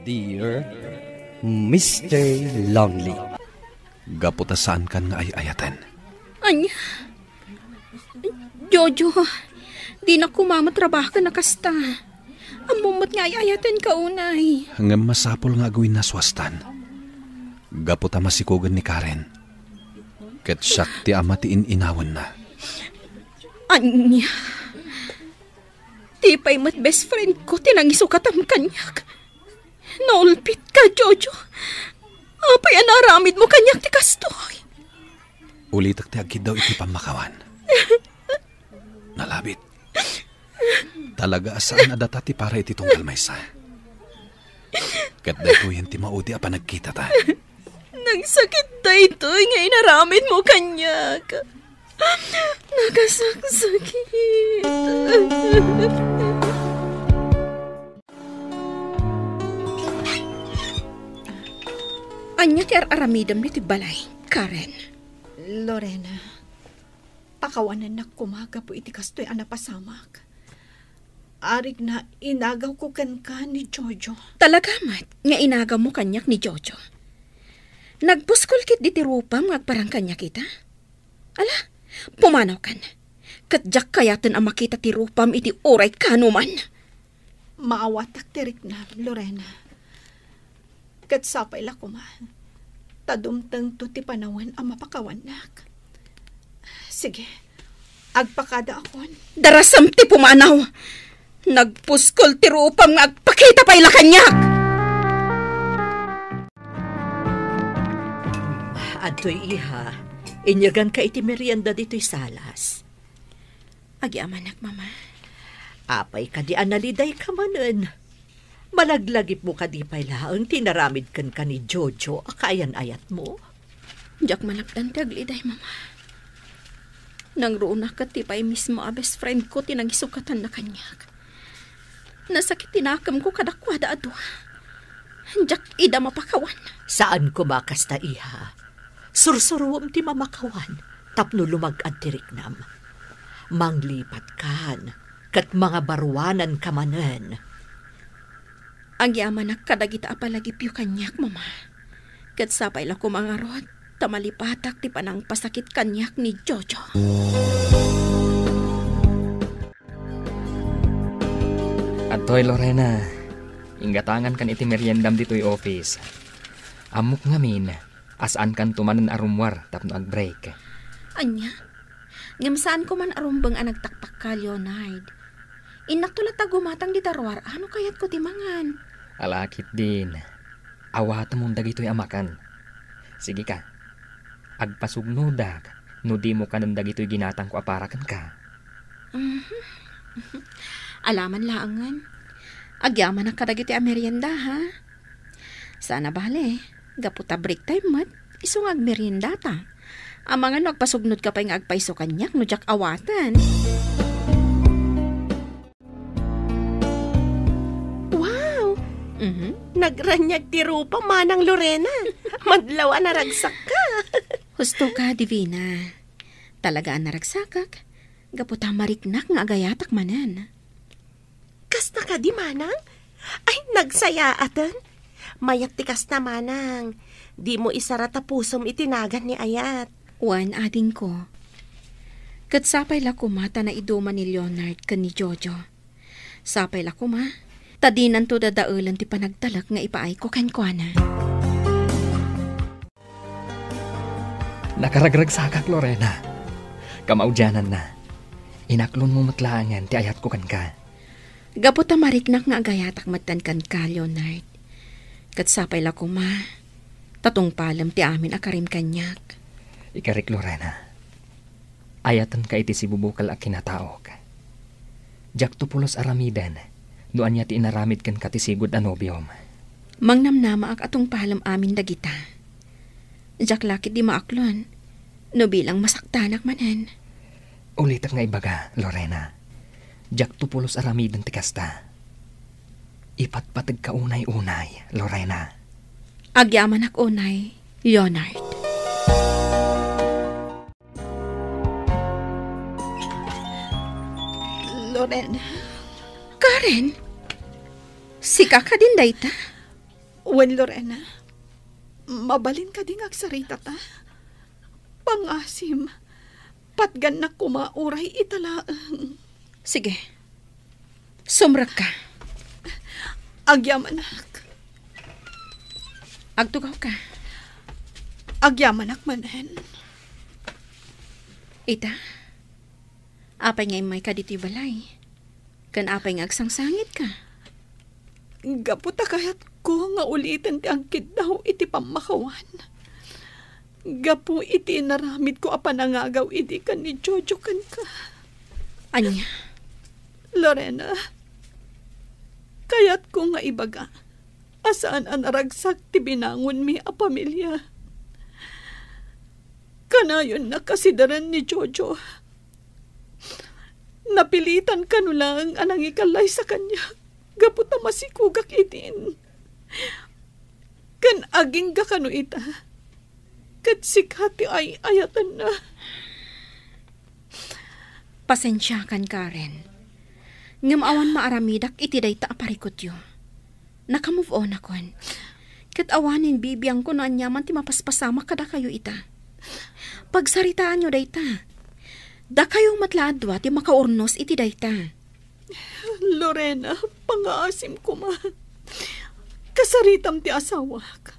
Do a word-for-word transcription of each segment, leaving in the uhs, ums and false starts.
Dear Mister Lonely. Gapu ta saankan nga ay-ayaten. Ania? Jojo, dinak koma met rabaken a kasta. Ammom met nga ay-ayatenka unay. Ngem masapul nga agwinnaswastan. Gapu ta masikogen ni Karen. Ket siak ti ama ti in-inawenna. Ania? Ti pay met best friend ko ti nangisukatam kaniak. Naulpitka, Jojo. Apay a naaramidmo kaniak ti kastoy? Ulitek ti agkiddaw iti pammakawan. Nalabit. Talaga a saan a data ti para iti tunggal maysa. Ket daytoyen ti maudi a panagkitata. Nagsakit daytoy nga inaramidmo kaniak. Nakasaksakit. Ania ti ar-aramidem iti balay, Karen? Lorena, pakawanennak koma gapu iti kastoy a napasamak. Arigna, inagawko kenka ni Jojo. Talaga met nga inagawmo kaniak ni Jojo. Nagpuskol ketdi ti rupam nga agparang kaniak ita. Ala, pumanawkan. Ket diak kayaten a makita ti rupam iti uray kaanoman. Maawatak ti riknam, Lorena. Ket sapay la koma ta dumtengto ti panawen a mapakawannak. Sige, agpakadaakon. Darasam ti pumanaw! Nagpuskol ti rupam nga agpakita pay la kaniak! Adtoy, iha. Inyaganka iti merienda ditoy salas. Agyamanak, Mama. Apay kadi a nalidayka manen? Malaglagipmo kadi pay laeng ti inaramid kenka ni Jojo a kaayan-ayatmo? Diak malapdan ti agliday, Mama. Nangrunak ket ti pay mismo a best friend ko ti nangisukatanna kaniak. Nasakit ti nakemko kadakuada a dua. Diak ida mapakawan. Saan koma kasta, iha. Sursuruem ti mamakawan tapno lumag-ad ti riknam. Manglipatkan ket mangabaruananka manen. Agyamanak kadagita a palagipyo kaniak, Mama. Ket sapay la koma ngarud ta malipatak ti panangpasakit kaniak ni Jojo. Adtoy, Lorena. Inggatangankan iti meriendam ditoy office. Ammok ngamin a saankanto manen a rummuar tapno agbreak. Ania? Ngem saanko man a rumbeng a nagtaktakka, Leonard. Innakto latta gumatang dita ruar-a no kayatko ti mangan. Ala ketdin. Awatemon dagitoy a makan. Sige ka. Agpasugnodak no dimo kanen dagitoy ginatangko a para kenka. Mhm. Alaman laengen. Agyamanak kadagiti a merienda, ha? Saan a bale, gapu ta break time met, isu nga agmeriendata. Amangan no agpasugnodka pay nga agpayso kaniak no diak awaten. Wow! Mhm. Nagraniag ti rupa, Manang Lorena. Madlaw a naragsakka. Husto ka, Divina. Talaga a naragsakak. Gapu ta mariknak nga agayatak manen. Kasta kadi, Manang? Ay, nagsayaaten. Mayat ti kasta, Manang. Dimo isara ta pusom iti nagan ni Ayat. Wen, adingko. Ket sapay la koma ta naiduman ni Leonard ken ni Jojo. Sapay la koma ta dinanto dadaelen ti panagtalek nga ipaayko kenkuana. Nakaragragsakak, Lorena. Kamaudiananna, inaklonmo met laengen ti ayatko kenka. Gapu ta mariknak nga agayatak metten kenka, Leonard. Ket sapay la koma ta tungpalem ti amin a karim kaniak. Ikarik, Lorena. Ayatenka iti sibubukel a kinataok. Diakto pulos aramiden no ania ti inaramid kenka ti sigud a nobiom. Mangnamnamaak a tungpalem amin dagita. Diak la ketdi maaklon no bilang masaktanak manen. Ulitek nga ibaga, Lorena. Diakto pulos aramiden ti kasta. Ipatpategka unay-unay, Lorena. Agyamanak unay, Leonard. Lorena. Karen, sika kadin dayta? Wen, Lorena, mabalin kadi nga agsaritata? Pangasim, patgannak koma uray ita laeng. Sige, sumrekka. Agyamanak. Agtugawka. Agyamanak manen. Ita, apay nga immayka ditoy balay? Ken apay nga agsangsangitka? Gapu ta kayatko nga uliten ti agkiddaw iti pammakawan. Gapu iti inaramidko a panangagaw idi ken ni Jojo kenka. Ania? Lorena, kayatko nga ibaga a saan a naragsak ti binangonmi a pamilia. Kanayonnak a sidaren ni Jojo. Napilitan kano laeng a nangikalaysa kaniak gapu ta masikogak idin. Ken agingga kano ita, ket sika ti ay-ayatenna. Pasensiakan, Karen. Ngem awan maaramidak iti dayta a parikutyo. Naka-move on akon. Ket awanen bibiangko no aniaman ti mapaspasamak kadakayo ita. Pagsaritaanyo dayta. Dakayo met la a dua ti makaurnos iti dayta. Lorena, pangaasim koma. Kasaritam ti asawak.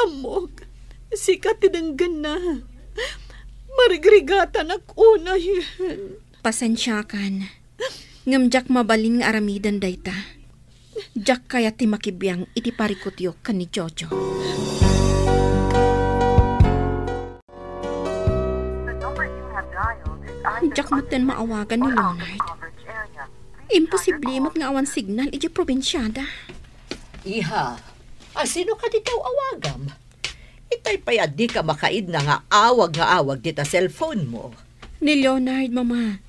Ammok, sika ti denggenna. Marigrigatanak unayen. Pasensiakan. Ngem diak mabalin nga aramiden dayta. Diak kayat ti makibiang iti parikutyo ken ni Jojo. Diak metten maawagan ni Leonard. Imposible met nga awan signal idiay probinsiada. Iha, asino kadi ti aw-awagam? Itay pay a dika makaidna nga awag nga awag dita cellphone mo. Ni Leonard, Mama.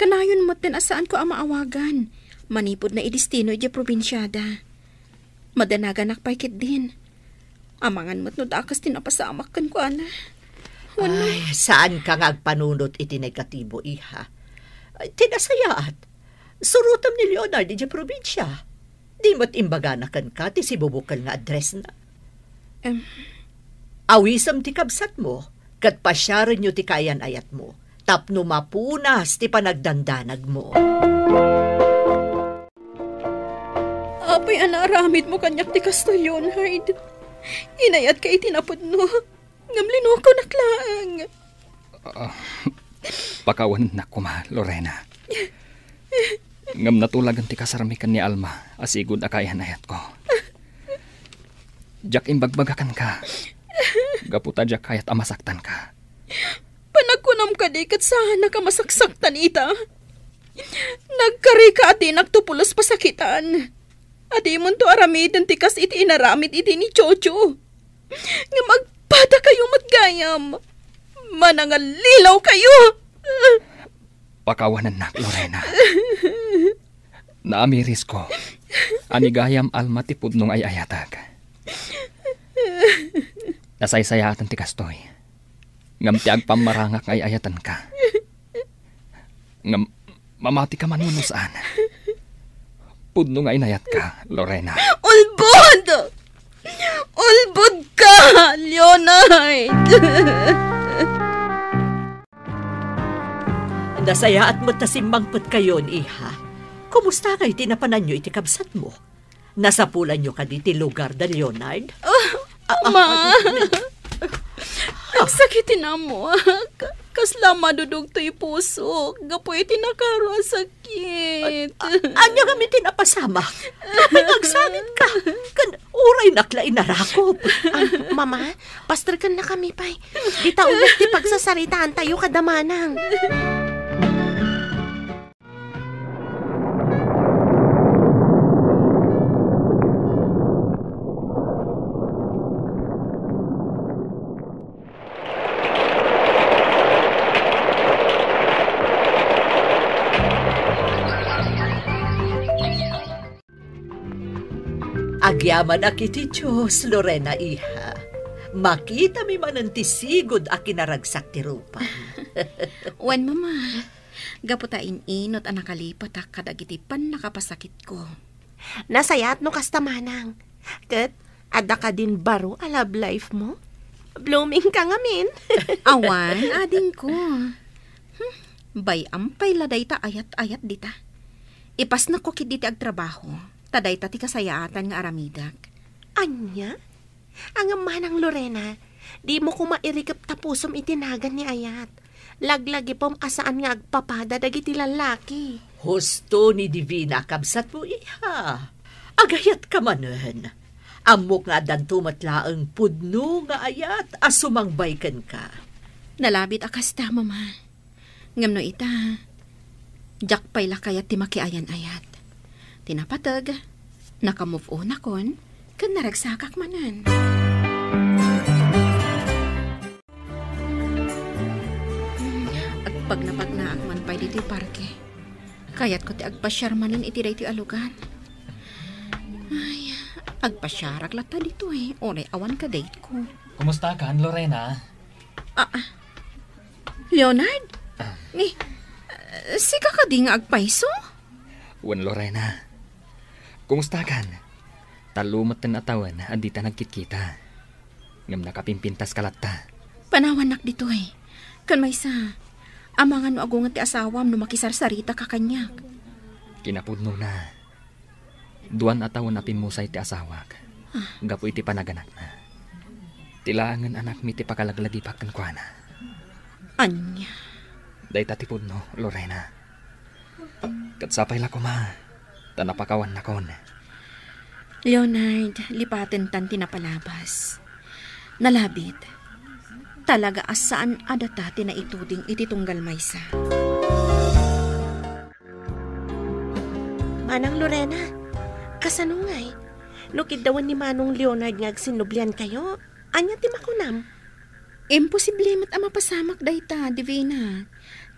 Kanayon metten a saanko a maawagan. Manipud naidestino idiay probinsiada. Madanaganak pay ketdin. Amangan met no dakas ti napasamak kenkuana. Wenno Ay, saanka nga agpanunot iti negatibo, iha. Ay, ti nasayaat, surotem ni Leonard idiay probinsia. Di met imbagana kenka ti sibubukel nga addressna. Em. Awisem ti kabsatmo, ket pasiarenyo ti kaayan-ayatmo, tapno mapunas ti panagdandanagmo. Apay a naaramidmo kaniak ti kastoy, Leonard? Inayatka iti napudno, ngem linukanak laeng. Ah, pakawanennak koma, Lorena. Ngem natulagen ti kasarmi ken ni Alma a sigud a kaayan-ayatko. Diak imbagbaga kenka, gapu ta diak kayat a masaktanka. Panagkunam kadi ket saanak a masaksaktan ita? Nagkarika a dinakto pulos pasakitan. Adimonto aramiden ti kas iti inaramid idi ni Jojo. Ngem agpadakayo met gayam. Manangallilaw kayo! Pakawanennak, Lorena. Naamirisko a ni gayam Alma ti pudno nga ay-ayatek. Nasaysayaatan ti kastoy. Ngem ti agpammarangak nga ay-ayatenka. Ngem mamatika man wenno saan, pudno nga inayatka, Lorena. Ulbod! Ulbod ka, Leonard! Nasayaat met ta simmangpetkayon, iha. Kumusta ngay ti napananyo iti kabsatmo? Nasapulanyo kadi ti lugar da Leonard? Ah, ah, Ama! Ah. Nagsakit ti ammoak. Kasla madudugto ti pusok gapu iti nakaro a sakit. Ah, ah, ania ngamin ti napasamak? Apay nga agsangit ka? Ken uraynak la inarakop. Ah, Mama, pasterkennakami pay. Dita uneg ti pagsasaritaantayo kada manang. Agyamanak iti Dios, Lorena, iha. Makitami manen ti sigud a kinaragsak ti rupam. Wen, Mama, gapu ta in-inut a nakalipatak kadagiti pannakapasakitko. Nasayaat no kasta, Manang. Ket adda kadin baro a love life mo? Blooming ka ngamin. Awan, adingko. Hmm, bay-am pay la dayta ayat-ayat dita. Ipasnekko ketdi ti agtrabaho, ta dayta ti kasayaatan nga aramidek. Ania? Ngem manang Lorena, dimo koma irikep ta pusom iti nagan ni ayat. Laglagipem a saan nga agpapada dagiti lallaki. Husto ni Divina, kabsatmo, iha. Agayatka manen. Ammok nga addanto met laeng pudno nga ayat a sumangbay kenka. Nalabit a kasta, Mama. Ngem no ita, diak pay la kayat ti makiayan-ayat. Ti napateg, naka-move on akon, ken naragsakak manen. Hmm, agpagnapagnaak man pay ditoy parke. Kayatko ti agpasiar manen iti daytoy a lugar. Ay, agpasiarak latta ditoy, uray awan ka-date ko. Kumusta kan, Lorena? Ah, ah. Leonard? Ah. Ni, ah, sika kadi nga agpayso? Wen, Lorena. Kumusta kan? Tallo metten a tawen a dita nagkitkita. Ngem nakapimpintas ka latta. Panawannak ditoy. Ken maysa, amangan no agunget ti asawam no makisarsarita ka kaniak. Kinapudnona, duan a tawen a pimmusay ti asawak. Ah. Gapu iti panaganakna. Ti laengen anakmi ti pakalaglagipak kenkuana. Ania? Dayta ti pudno, Lorena. Ket sapay la koma, ta napakawannakon. Leonard, lipatentan ti napalabas. Nalabit. Talaga a saan a data ti naituding iti tunggal maysa. Manang Lorena, kasano ngay? No kiddawen ni Manong Leonard nga agsinnubliankayo, ania ti makunam? Imposible met a mapasamak dayta, Divina.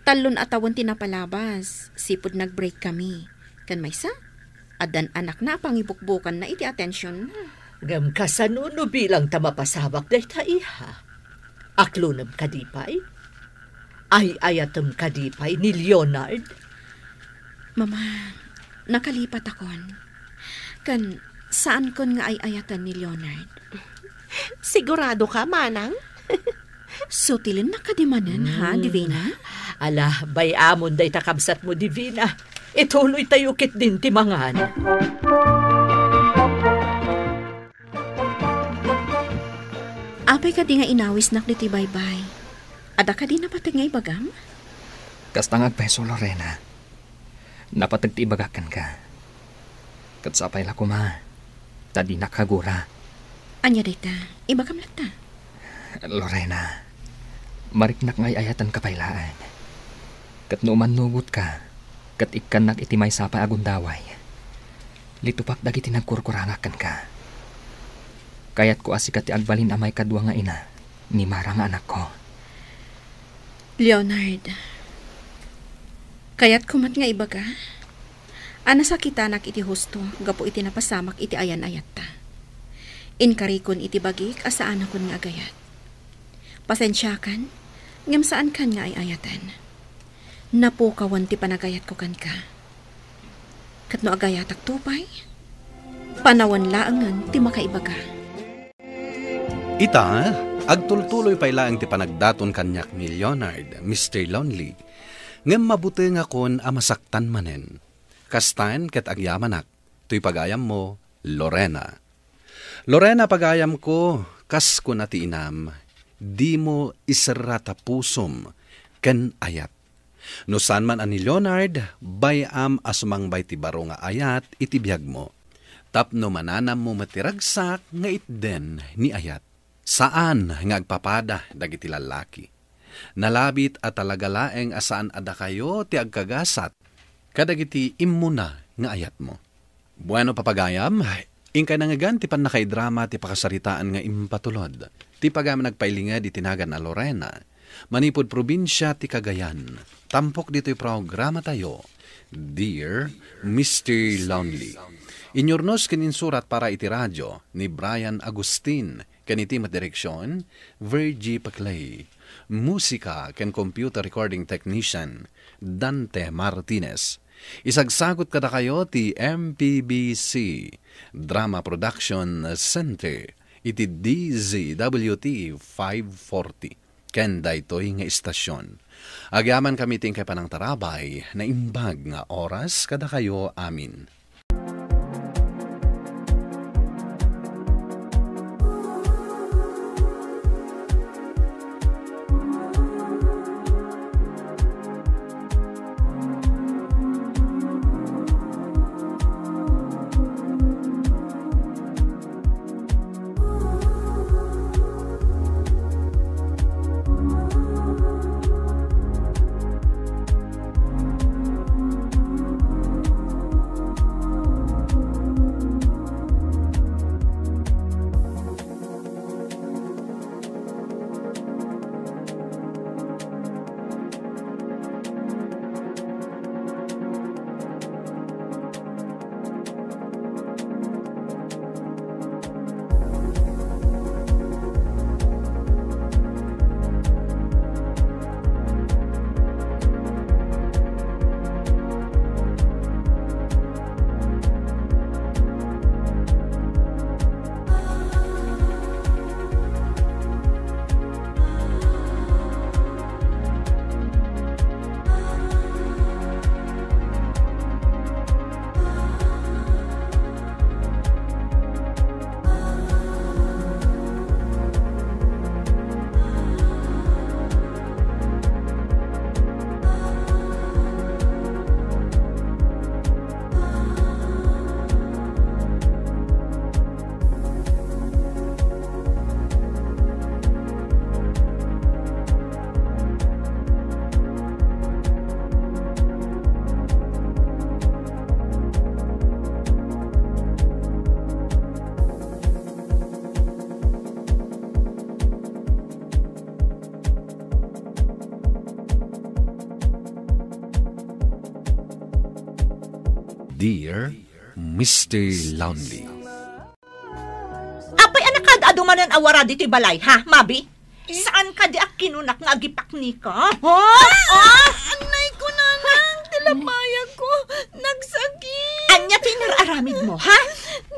Tallon a tawen ti napalabas, sipud nag-break kami. Ken maysa, addan anakna a pangibukbukanna iti atensionna. Ngem kasano no bilang ta mapasamak dayta, iha? Aklonem kadi pay? Ay-ayatem kadi pay ni Leonard? Mama, nakalipatakon. Ken saankon nga ay-ayaten ni Leonard. Sigurado ka, manang? Sutilennak kadi manen, ha, Hmm. Divina? Ala, bay-amon dayta kabsatmo, Divina. Ituloytayo ketdin ti mangan. Apay kadi nga inawisnak ditoy baybay? Adda kadi napateg nga ibagam? Kasta nga agpayso, Lorena. Napateg ti ibagak kenka. Ket sapay la koma, ta dinak agura. Ania dayta? Ibagam latta. Lorena, mariknak nga ay-ayatenka pay laeng. Ket no umannugotka, ket ikkannak iti maysa pay a gundaway, litupak dagiti nagkurkurangak kenka. Kayatko a sika ti agbalin a maikadua nga ina ni Mara nga anakko. Leonard, kayatko met nga ibaga a nasakitanak iti husto gapu iti napasamak iti ayan-ayatta. Inkarikon iti bagik a saanakon nga agayat. Pasensiakan, ngem saankan nga ay-ayaten. Napukawan ti panagayatko kenka. Ket no agayatakto pay, panawen laengen ti makaibaga. Ita, agtultuloy pay laeng ti panagdaton kaniak ni Leonard, Mister Lonely. Ngem mabutengakon a masaktan manen. Kastan ket agyamanak, toy pagayammo, Lorena. Lorena, pagayamko, kas kuna ti inam, dimo iserra ta pusom ken ayat. No saan man a ni Leonard, bay-am a sumangbay ti baro nga ayat iti biagmo. Tapno mananammo met ti ragsak nga itden ni ayat. Saan nga agpapada dagiti lallaki. Nalabit a talaga laeng a saan a dakayo ti agkagasat kadagiti immuna nga ayatmo. Bueno, papagayam, inkay nangngegan ti pannakaidrama ti pakasaritaan nga impatulod ti pagayam nagpailinged iti nagan a Lorena, manipud probinsia ti Cagayan. Tampok ditoy programatayo, Dear Mister Lonely. Inyurnos ken insurat para iti radio ni Brian Agustin, ken iti met direksion, Virgie Paclay. Musika ken computer recording technician, Dante Martinez. Isagsagut kadakayo ti M P B C Drama Production Center iti D Z W T five forty ken daytoy nga istasyon. Agyamankami ti inkay panangtarabay, naimbag nga oras kadakayo amin. Dear Mister Lonely. Apay a nakaad-adu manen a wara ditoy balay, ha, Mabi? Eh? Saan kadi a kinunak nga agipaknika? Ha? Ah! Anay ko, nanang, ti labayag ko, nagsakit. Ania ti inar-aramid mo, ha?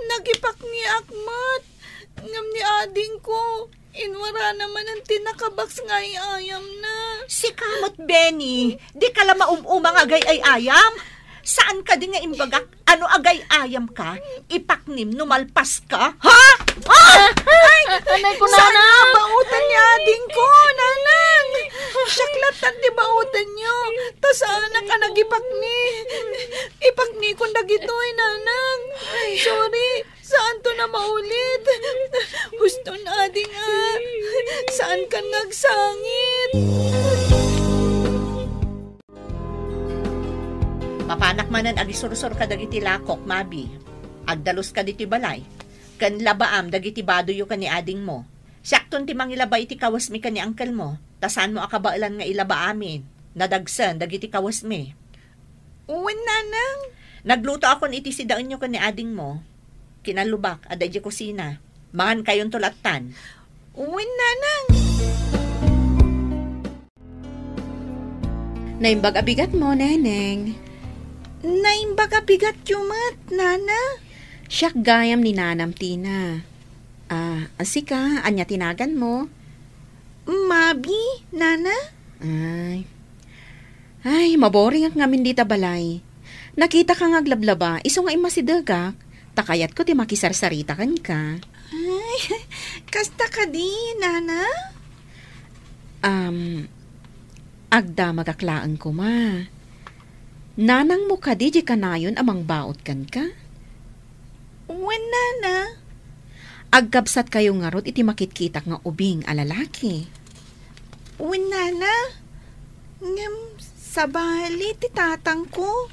Nagipakniak met, ngem ni ading ko, inwarana manen ti nakabaks nga ay-ayamna. Sika met, Benny, dika la maum-uma nga agay-ay-ayam. Saan kadi nga imbagak a no agay-ayamka, ipaknim no malpaska? Ha? Ah! Ay! Anay ko, nanang! Saan nga baoten ni ading ko, nanang? Siak lattan ti baotenyo. Ta saanak a nagipakni. Ipaknikon dagitoy, nanang. Sorry, saanto a maulit. Huston, ading a. Saankan nga agsangit. Mapanak manen agisursor kadagiti lakok, Mabi. Agdaluska ditoy balay. Ken labaam dagiti badoyo ken ni adingmo. Siakton ti mangilaba iti kawesmi ken ni angkelmo, ta saanmo a kabaelan nga ilaba amin. Nadagsen dagiti kawesmi. Wen, nanang. Naglutoakon iti sidaenyo ken ni adingmo. Kinallubak, adda idiay kusina. Mangankayonto lattan. Wen, nanang. Naimbag a bigatmo, Neneng. Naimbag a bigatyo met, Nana. Siak gayam ni Nanam Tina. Ah, sika, ania ti naganmo? Mabi, Nana. Ay. Ay, maboringak ngamin dita balay. Nakitaka nga aglablaba, isu nga immasidegak, ta kayatko ti makisarsarita kenka. Ay, kasta kadi, Nana? Am, agdamagak laeng koma. Nanangmo kadi di kanayon a mangbaot kenka? Wen, Nana. Agkabsatkayo ngarud iti makitkitak nga ubing a lalaki? Wen, Nana. Ngem sabali ti tatangko.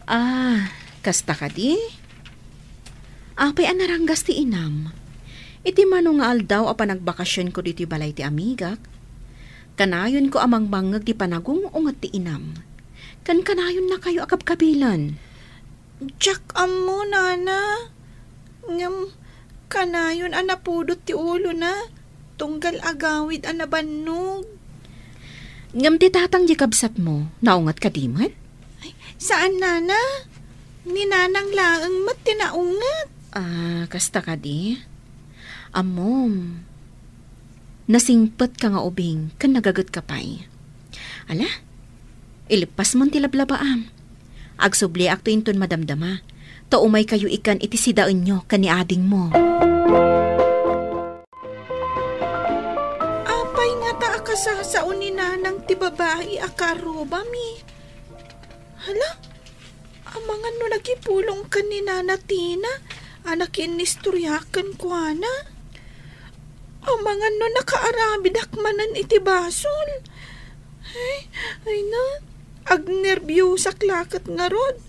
Ah, kasta kadi? Apay a naranggas ti inam? Iti mano nga aldaw a panagbakasionko ditoy balay ti amigak, kanayonko a mangmangngeg ti panagung-unget ti inam. Ken kanayonnakayo a kabkabilen. Diak ammo, Nana. Ngem kanayon a napudot ti ulona tunggal agawid a nabannog. Ngem ti tatang di kabsatmo, naunget kadi met? Ay, Saan, Nana. Ni Nanang laeng met ti naunget. Ah, kasta kadi? Ammom, nasingpetka nga ubing ken nagagetka pay. Ala, ileppasmon ti lablabaam. Agsubliakto inton madamdama, ta umaykayo ikan iti sidaenyo ken ni adingmo. Apay ngata a kasasao ni Nanang ti babai a kaarrubami? Hala, amangan no nakipulong ken ni Nana Tina a nakinistorya kenkuana? Amangan no nakaarabidak manen iti basol? Ay, ay na, agnerbiosak la ket ngarud.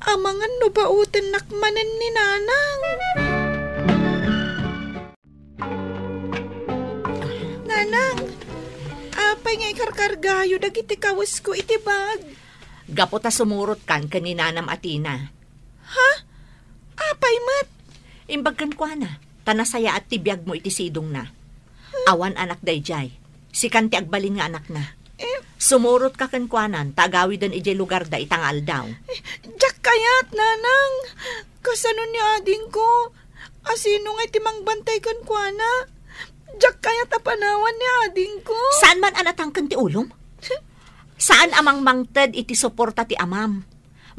Amangan no baotennak manen ni Nanang. Nanang, apay nga ikarkargayo dagiti kawesko iti bag? Gapu ta sumurotkan ken ni Nanam a Tina. Ha? Apay met? Imbag kenkuana, ta nasayaat ti biagmo iti sidongna. Awan anak daydiay. Sikan ti agbalin nga anakna. Eh, Sumurotka kenkuanan, ta agawiden idiay lugarda ita nga aldaw. Eh, diak kayat, Nanang. Kasano ni adingko? Asino ngay ti mangbantay kenkuana? Diak kayat a panawan ni adingko. Saan man a natangken ti ulom? Saan a mangmangted iti suporta ti amam.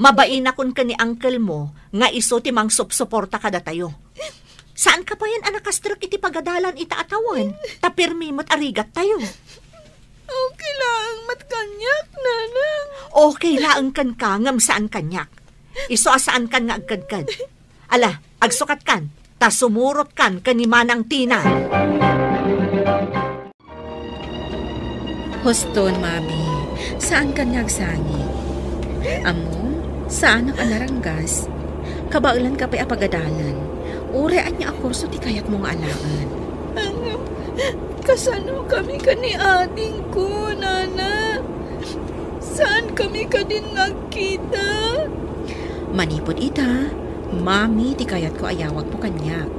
Mabainakon ken ni uncle mo nga isu ti mangsupsuporta kadatayo. Saanka payen a nakastrek iti pagadalan ita a tawen, ta pirmi met a rigattayo. Okay laeng met kaniak, Nanang. Okay laeng kenka, ngem saan kaniak. Isu a saankan nga agkedked. Ala, agsukatkan, ta sumurotkan ken ni Manang Tina. Huston, Mabi, saankan nga agsangit. Ammom, saanak a naranggas. Kabaelanka pay a pagadalan. Uray ania a kurso ti kayatmo nga alaen. Ngem, kasanokami ken ni adingko, Nana? Saankami kadin nagkita? Manipud ita, Mami ti kayatko a yawagmo kaniak.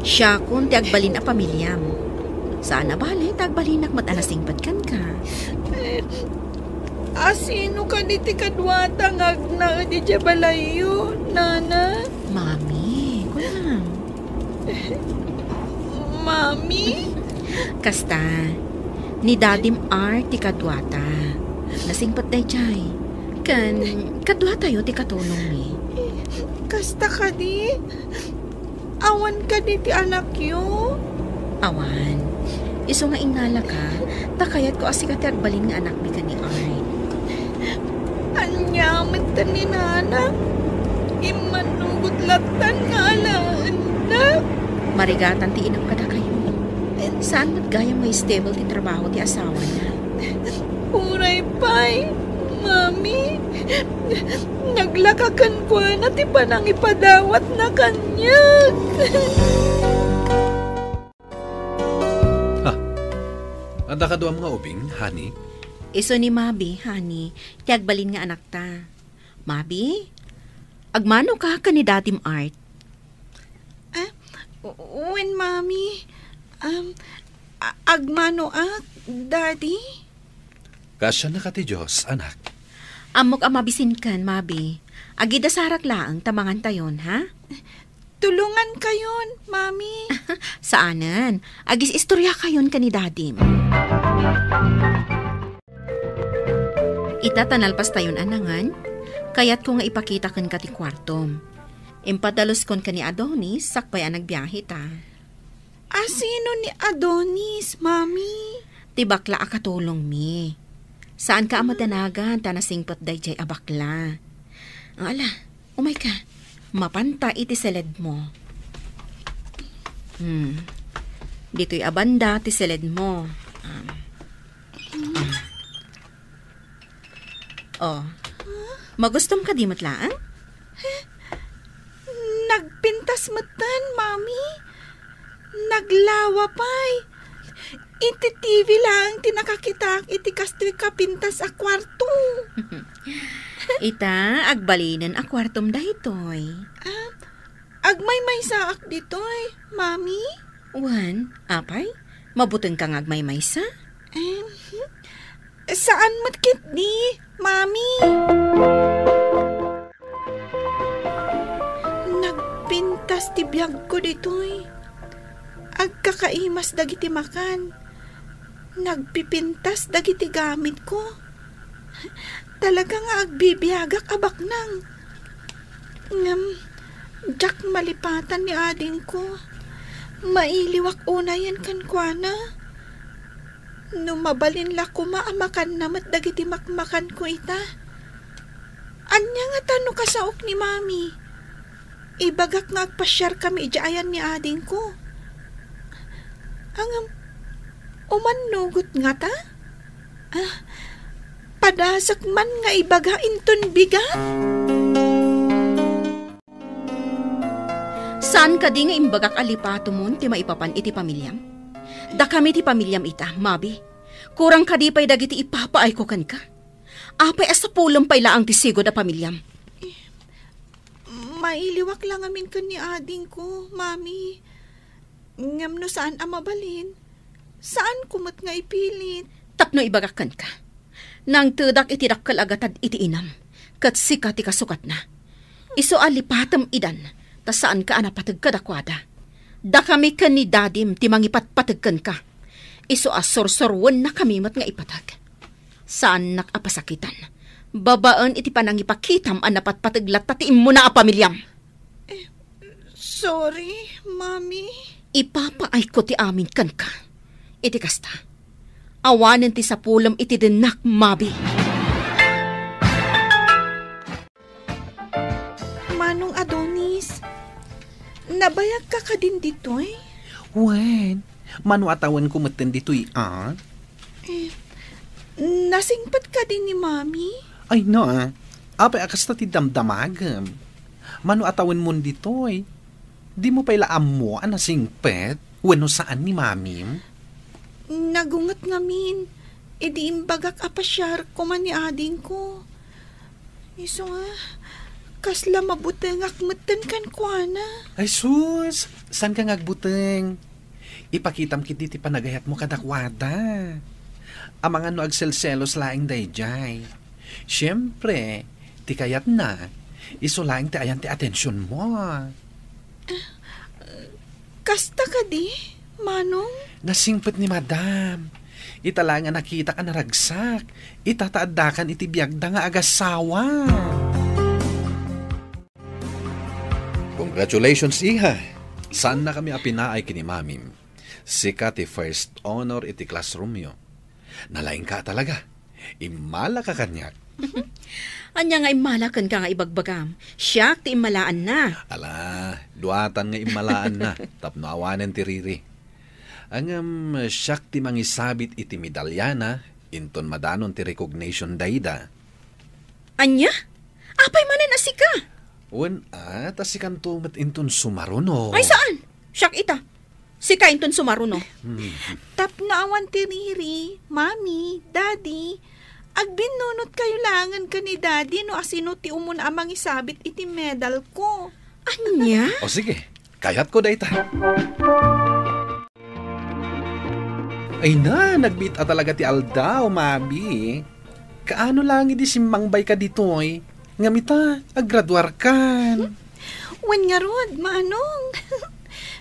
Siakon ti agbalin a pamiliam. Saan a bale ta agbalinak met a nasingpet kenka. Eh, asino kadi ti kaduata nga agnaed idiay balayyo, Nana? Mami, kunam. Mami? Kasta, ni Dadim Art ti kaduata. Nasingpet daydiay. Ken, kaduatayo ti katulongmi. Kasta kadi? Awan kadi ti anakyo? Awan. Isu nga innalaka, ta kayatko a sika ti agbalin nga anakmi ken ni Art. Ania met ni Nana? Immanugot lattan nga alaennak. Marigatan ti inam kadakayo. Saan met gayam nga stable ti trabaho ti asawana? Uray pay, Mami, naglaka kenkuana ti panangipadawatna kaniak. Ha? Adda kaduam nga ubing, honey? Isu ni Mabi, honey, ti agbalin nga anakta. Mabi, agmanoka ken ni Dadim Art? Ah, wen, Mami. Um, a-, agmanoak, Daddy? Kaasianna ka ti Dios, anak. Ammok a mabisinkan, Mabi. Agidasarak laeng ta mangantayon, ha? Tulongankayon, Mami. Saanen. Agis-istoriakayon ken ni Dadim. Ita ta nalpastayon a nangan, kayatko nga ipakita kenka ti kuartom. Impadaluskon ken ni Adonis sakbay a nagbiahe ta. Asino ni Adonis, Mami? Ti bakla a katulongmi. Saanka a madanagan ta nasingpet daydiay a bakla. Ala, umayka. Mapanta iti seledmo. Hmm. Ditoy a banda ti seledmo. Um, um. Oh. Magustom kadi met laeng? Nagpintas metten, Mami. Naglawa pay. Iti T V laeng ti nakakitaak iti kastoy kapintas a kuarto. Ita, agbalinen a kuartom daytoy. Ah, agmaymaysaak ditoy, Mami? Wen, apay, mabutengka nga agmaymaysa? Em, Saan met ketdi, Mami? Nagpintas ti biagko ditoy. Agkakaimas dagiti makan. Nagpipintas dagiti gamitko. Talaga nga agbibiagak a baknang. Ngem, diak malipatan ni adingko. Mailiwak unayen kenkuana. No mabalin la koma a makanna met dagiti makmakanko ita. Ania ngata no kasaok ni Mami? Ibagak nga agpasiarkami idiay ayan ni adingko. Ngem, umannugot ngata? Ah, padasek man nga ibaga inton bigat? Saan kadi nga imbagak a lipatemon ti maipapan iti pamiliam? Dakami ti pamiliam ita, Mabi. Kurang kadi pay dagiti ipapaayko kenka? Apay a sapulem pay laeng ti sigud a pamiliam? Mailiwak la ngamin ken ni adingko, Mami. Ngem no saan a mabalin, saanko met nga ipilit. Tapno ibagak kenka, nangtedak iti dakkel a gatad iti inam, ket sika ti kasukatna. Isu a lipatem idan, ta saanka a napateg kadakuada. Dakami ken ni Dadim ti mangipatpateg kenka. Isu a sursuruennakami met nga ipateg. Saannak a pasakitan. Babaen iti panangipakitam a napatpateg latta ti immuna a pamiliam. Sorry, Mami. Ipapaayko ti amin kenka. Iti kasta, awanen ti sapulem iti dennak, Mabi. Manong Adonis, nabayagka kadin ditoy? Wen, mano a tawenko metten ditoy, a? Eh, nasingpet kadi ni Mami? Ay na, apay a kasta ti damdamagem? Mano a tawenmon ditoy? Dimo pay la ammo a nasingpet wenno saan ni Mamim? Nagunget ngamin, idi imbagak a pasiar koma ni adingko. Isu nga, kasla mabutengak metten kenkuana. Ay sus, saanka nga agbuteng? Ipakitam ketdi ti panagayatmo kadakuada. Amangan no agselselos laeng daydiay. Siempre, ti kayatna, isu laeng ti ayan ti atensionmo. Kasta kadi, Manong? Nasingpet ni Madam. Ita laeng a nakitak a naragsak. Ita ta addakan iti biagda nga agasawa. Congratulations, iha. Saannakami a pinaay ken ni Mamim. Sika ti first honor iti classroomyo. Nalaingka talaga. Immalaka kaniak. Ania nga immala kenka nga ibagbagam? Siak ti immalaanna. Ala, duatan nga immalaanna, tapno awanen ti riri. Ngem siak ti mangisabit iti medalyana, inton madanon ti recognition dayta. Ania? Apay manen a sika? Wen a, ta sikanto met inton sumaruno. Ay, saan? Siak ita. Sika inton sumaruno. Hmm. Tapno awan ti riri, Mami, Daddy, agbinnunot kayo laengen ken ni Daddy no asino ti umuna a mangisabit iti medalko. Ania? O sige, kayatko dayta. Ay na, nagbiit a talaga ti aldaw, Mabi. Kaano lang idi simmangbayka ditoy? Ngem ita, aggraduarkan. Wen ngarud, Manong.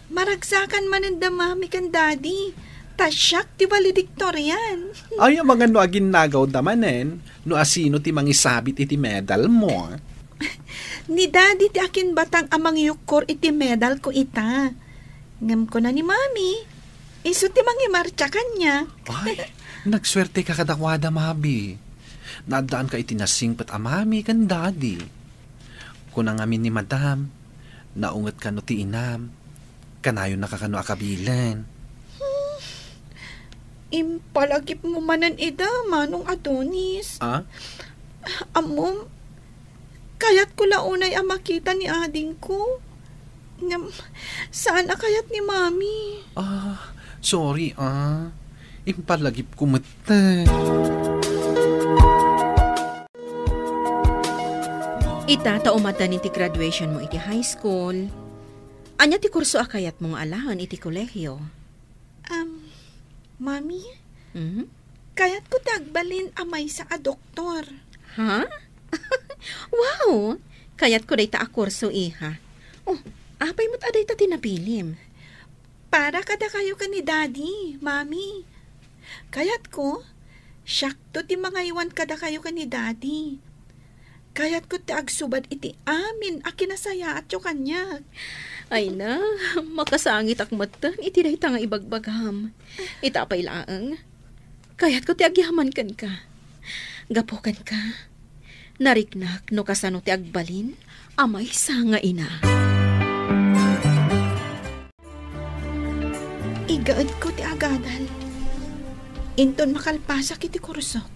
Maragsakan manen da Mami ken Daddy. Ta siak ti valedictorian. Ay, amangan no aginnagawda manen, no asino ti mangisabit iti medalmo. Ni Daddy ti akinbatang a mangyukkor iti medalko ita. Ngem kuna ni Mami, isu ti mangimartsa kaniak. Ay, nagsuerteka kadakuada, Mabi. Naaddaanka iti nasingpet a Mami ken Daddy. Kuna ngamin ni Madam, naungetka no ti inam, kanayonnaka kano a kabilen. Hmm. Impalagipmo manen ida, Manong Adonis. Ah? Ammom, kayatko la unay a makita ni adingko. Ngem, saan a kayat ni Mami. Ah, sorry, ah. Impalagipko metten. Ita, ta umaddanin ti graduation mo iti high school. Ania ti kurso a kayatmo nga alaen iti kolehio? Um, Mami? Mhm. Kayatko ti agbalin a maysa a doktor. Ha? Wow! Kayatko dayta a kurso, iha. Oh, apay met a dayta ti napilim? Para kadakayo ken ni Daddy, Mami. Kayatko, siakto ti mangaywan kadakayo ken ni Daddy. Kayatko ti agsubad iti amin a kinasayaatyo kaniak. Ay na, makasangitak metten iti dayta nga ibagbagam. Ita pay laeng, kayatko ti agyaman kenka. Gapu kenka, nariknak no kasano ti agbalin a maysa nga ina. Igaedko ti agadal. Inton makalpasak iti kursok,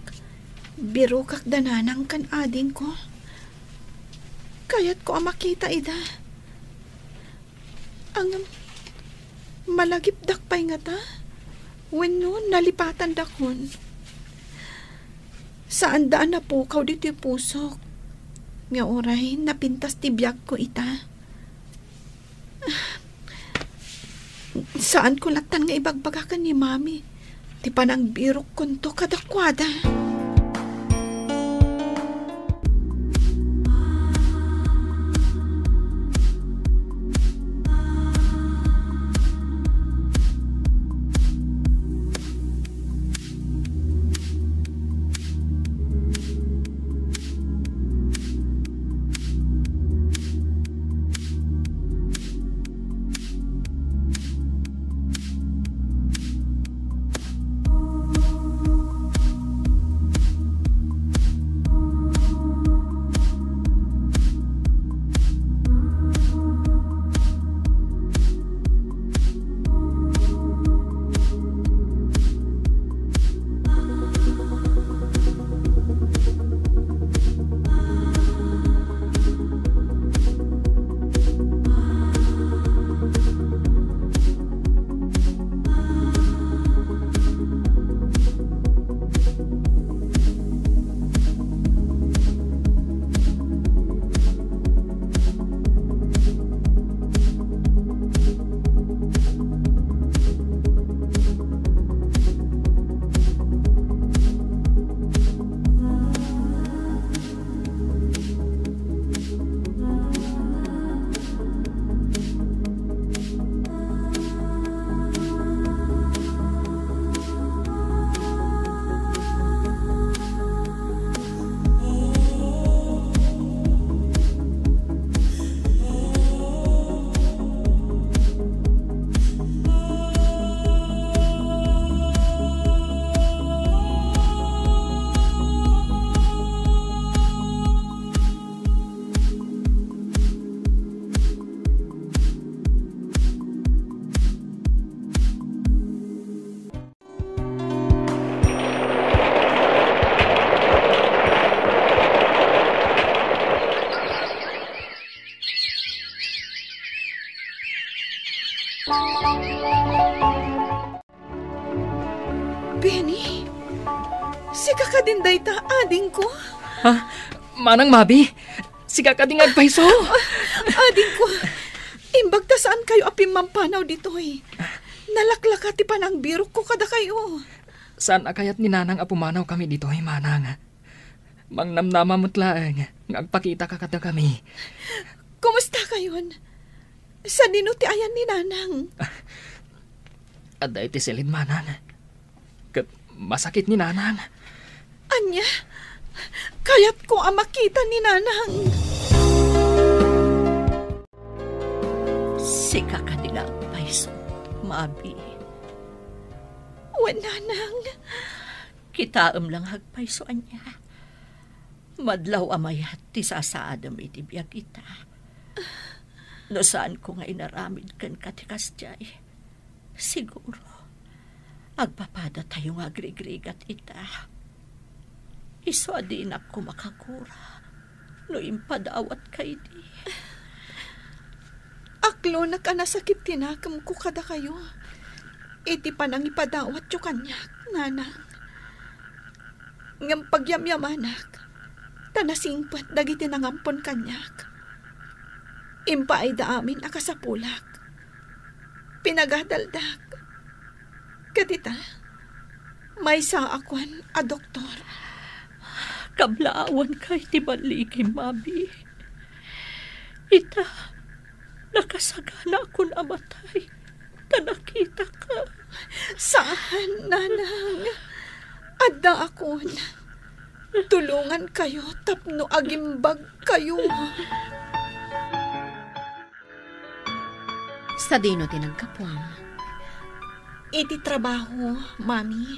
birokak da nanang ken adingko. Kayatko a makita ida. Ngem, malagipdak pay ngata? Wenno nalipatandakon? Saanda a napukaw ditoy pusok nga uray napintas ti biagko ita. Saanko lattan nga ibagbaga ken ni Mami ti panangbirokkonto kadakuada. Benny, sika kadin dayta, adingko? Ha? Manang Mabi, sika kadi nga agpayso? Adingko, imbag ta saankayo a pimmampanaw ditoy. Nalaklaka ti panangbirokko kadakayo. Saan a kayat ni Nanang a pumanawkami ditoy, Manang. Mangnamnama met laeng nga agpakitaka kadakami. Kumustakayon? Sadino ti ayan ni Nanang? Adda iti silin, Manang. Ket masakit ni Nanang. Ania? Kayatko a makita ni Nanang. Sika kadi nga agpayso, Mabi? Wen, Nanang. Kitaem la nga agpayso, ania? Madlaw a mayat ti sasaadem iti biag ita. No saanko nga inaramid kenka ti kasdiay, siguro, agpapadatayo nga agrigrigat ita. Isu a dinak koma kagura no impadawatka idi. Aklonak a nasakit ti nakemko kadakayo iti panangipadawatyo kaniak, Nanang. Ngem pagyamyamanak, ta nasingpet dagiti nangampon kaniak. Impaayda amin a kasapulak. Pinagadaldak. Ket ita, Maysaakon a doktor. Kablaawanka iti balligim, Mabi. Ita, nakasaganaakon a matay ta nakitaka. Saan, Nanang. Addaakon. Tulongankayo tapno agimbagkayo. Sadino ti naggapuam? Iti trabaho, Mami.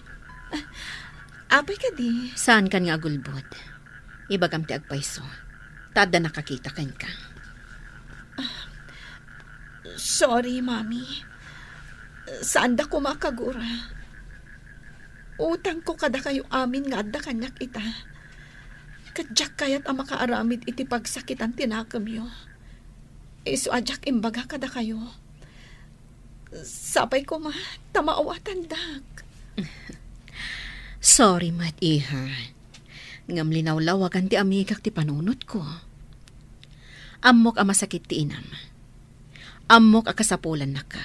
Apay kadi? Saankan nga agulbod. Ibagam ti agpayso. Ta adda nakakita kenka. Sorry, Mami. Saanda koma a kagura. Utangko kadakayo amin nga adda kaniak ita. Ket diak kayat a makaaramid iti pagsakitan ti nakemyo. Isu a diak imbaga kadakayo. Sapay koma ta maawatandak. Sorry met, iha. Ngem linawlawagan ti amigak ti panunotko. Ammok a masakit ti inam. Ammok a kasapulannaka.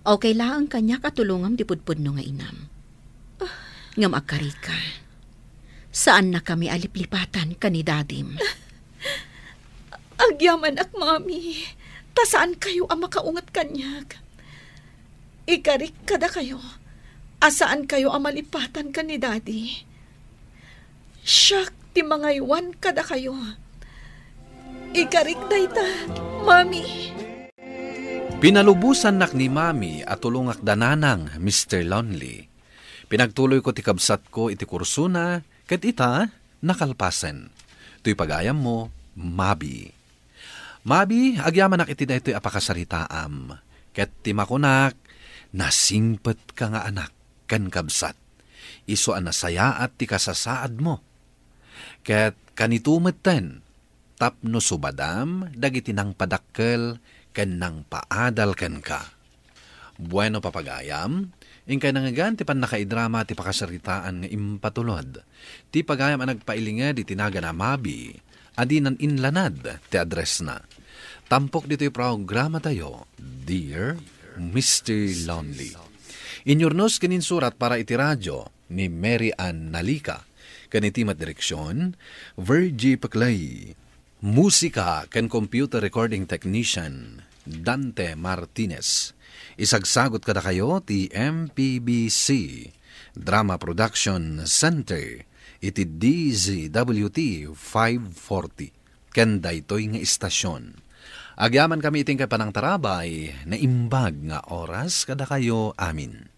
Okay laeng kaniak a tulongam ti pudpudno nga inam. Ngem agkarika, saannakami a liplipatan ken ni Dadim. Agyamanak, Mami, ta saankayo a makaunget kaniak. Ikarik kadakayo a saankayo a malipatan ken ni Daddy. Siak ti mangaywan kadakayo. Ikarik dayta, Mami. Pinalubosannak ni Mami a tulongak da Nanang, Mister Lonely. Pinagtuloyko ti kabsatko iti kursona, ket ita, nakalpasen. Toy pagayammo, Mabi. Mabi, agyamanak iti daytoy a pakasaritaam, ket ti makunak, nasingpetka nga anak ken kabsat. Isu a nasayaat ti kasasaadmo. Ket kanito metten, tapno subadam dagiti nangpadakkel ken nangpaadal kenka. Bueno, papagayam, inkay nangngegan ti pannakaidrama ti pakasaritaan nga impatulod. Ti pagayam a nagpailinged iti nagan a Mabi, a dinan inlanad ti addressna. Tampok ditoy programatayo, Dear Mister Lonely. Inyurnos ken insurat para iti radio ni Mary Ann Nalica, ken iti met direksion, Virgie Peclay. Musika ken computer recording technician, Dante Martinez. Isagsagot kadakayo ti M P B C Drama Production Center iti D Z W T five forty ken daytoy nga istasyon. Agyamankami iti panangtarabay, naimbag nga oras kadakayo amin.